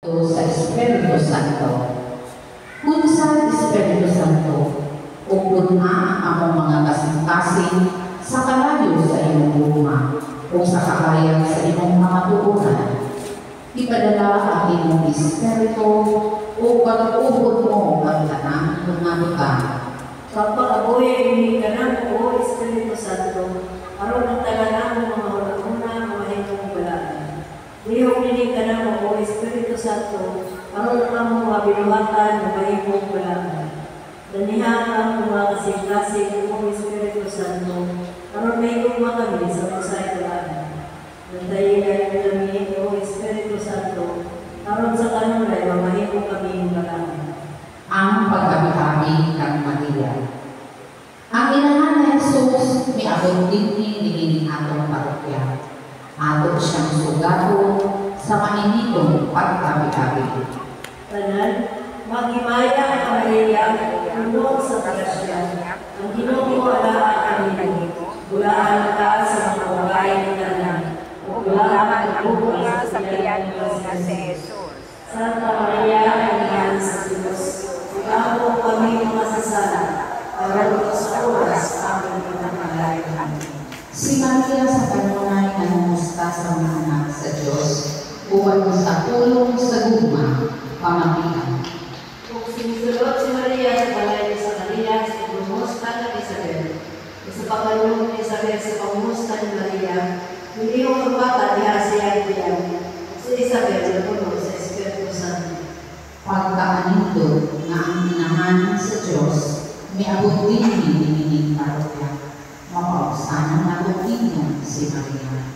Sa Espiritu Santo. Unsa, Espiritu Santo, upod na ang among mga kasing-kasing sa kalayo sa imong gugma o sa kahayag sa imong kamatuoran. Ipadala ang imong Espiritu upang upod mo ang tanang mga butang. Pagpakabuhi ni kanamo, O Espiritu Santo, aron ang tanan namong mga hunahuna mamahimong balaan. Lihok nini kanamo, O Espiritu Santo, aron ang among mga binuhatan mamahimong balaan. Daniha ang among mga kasing-kasing, O Espiritu Santo, aron mahigugma kami sa unsay balaan. Bantayi kami, O Espiritu Santo, aron sa kanunay mamahimo kami balaan. Ang pag-abi-abi kang Maria. Ang inahan ni Jesus miabot dinhi niining atong parokya. Ato siyang sugaton sa mainitong pag-abi-abi. Tanan, maghimaya ka, Maria, puno sa grasya. Ang Ginoo anaa kanimo. Bulahan ka sa mga babae nga tanan. Ug bulahan ang bunga sa tiyan nga si Jesus. Santa Maria, Inahan sa Diyos, mag-ampo kami makasasala, karon sa oras sa aming kamatayon. Amen. Si Maria sa kanunay nangungusta sa mga anak sa Diyos uban sa pulong sa gugma, pamatian. Ug sumusulod si Maria sa balay ni Zacarias, ug nangumusta kang Isabel. Ug sa pagpadungog ni Isabel sa pangumusta ni Maria, nilihok ang bata diha sa iyang tiyan. Ug si Isabel napuno sa Espiritu Santo. Pagkaanindot nga ang inahan sa Diyos miabot dinhi niining parokya. Mapausanan nato ninyo si Maria.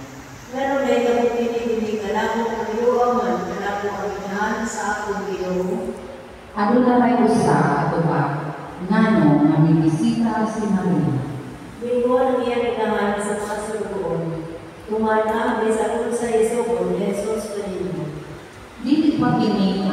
Ngano nahitabo kini dinhi kanako nga miduha man kanako ang inahan sa akong Ginoo? Aduna ray usa ka tubag ngano nga mibisita si Maria. Miingon ang iyang inahan sa mga sulugoon, "Tumana bisan unsay isugod ni Jesus kaninyo." Dili pa kini